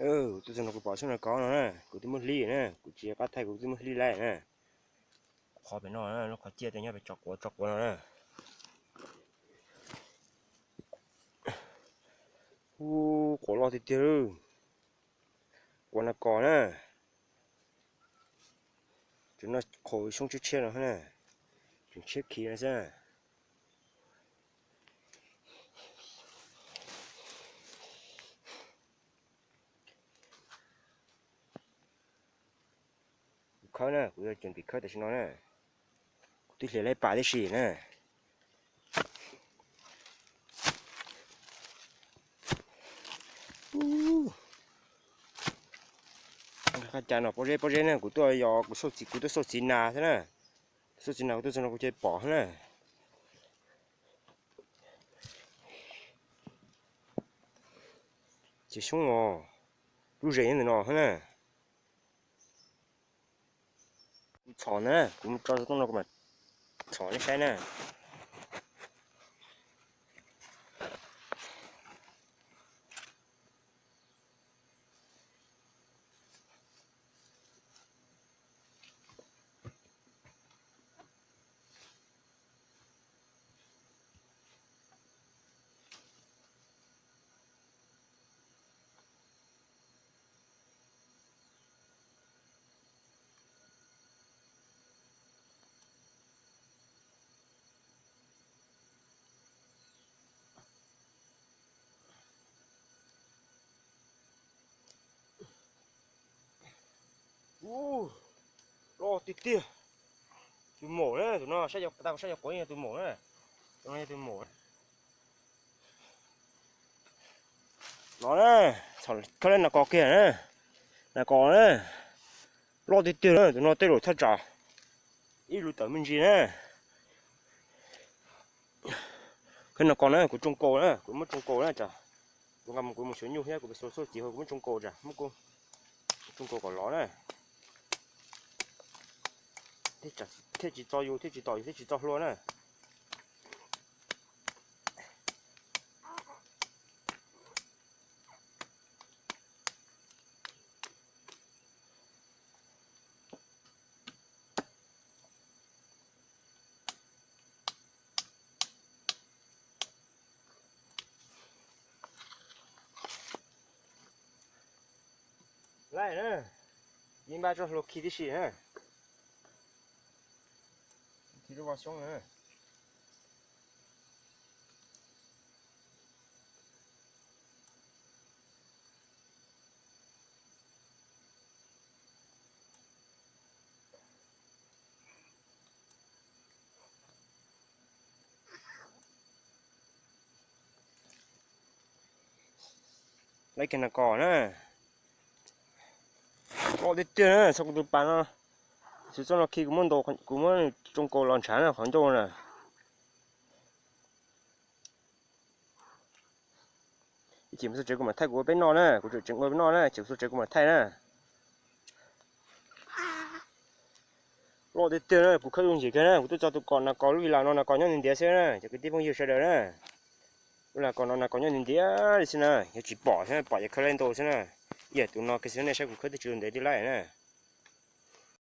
Kuv tuaj txog no kuv pom xyoob nas kos no na, kuv twb muab hlib na, kuv tsis qab thaij kuv twb muab hlib lawm na. Qhov pem no, lub qhov ciaj tej nyob pem tso quav tso quav no na. Ub, quav loj tiag tiag lawm. Quav nas kos na. Tseem noj qhov xyoob tshiab tshiab no na, tseem tshiab khiv no xwb. Kuv khawb na, kuv yuav cov tim khawb tam sim no na. Kuv twb hlias laib pam tib si na. Qab cas no pob zeb pob zeb na, kuv tuaj yos kuv xauj txiv, kuv tuaj xauj txiv nas xwb na. Xauj txiv nas kuv tuaj txog no kuv cia pom na. Ces xyoob os, lub zes nyob ntawm no na. Kuv txhom na, kuv mus tso tau no kuv mam txhom nej saib na. Ub, loj tiag tiag. Tus maum na, tus no saib, tau saib cov quav yog tus maum na. Tus no yog tus maum. No na, khawb lawm nas kos kiag na. Nas kos na, loj tiag tiag na, tus no tej zaum thaj tsam ib lub tawm me ntsis na. Khawb nas kos na, kuv tsoo kaus na, kuv muab tsoo kaus na tsam. Kuv nqa mus kuv mus xyuas nyuj thiab kuv xyuas xauj txiv kuv muab tsoo kaus tsam, muab tsoo kaus kom lov na. Thiaj tsis txo yus, thiaj tsis tom yus, thiaj tsis txo hlua na. Laij na, yeej npaj tso hlua khi tib si na. Khi lub voj xyoob na. Laij kiag nas kos na. Loj tiag tiag na, txog kuv tus pas no. Xwv txoj no khi kuv muab ntaus, kuv muab tsoo kaus los ntshav na qhov ncauj na. Ib chim mus xauj tsev kuv mam thaij kuv ua peb noj na, kuv tseem tseem ua peb noj na, chim mus xauj tsev kuv mam thaij na. Loj tiag tiag na, kuv khawb zoo ntsim kiag na, kuv twb txog tus kom nas kos lub vi las no nas kos nyob ntiav ntiav xwb na, cov kwv tij phooj ywg sawv daws na. Lub las kos no nas kos nyob ntiav ntiav li xwb na, yog tsis pom xwb, pom ces khawb laij ntau xwb na. Ib yam tus no kiag xwb nej saib kuv khawb twb tsis ntev twb laij na.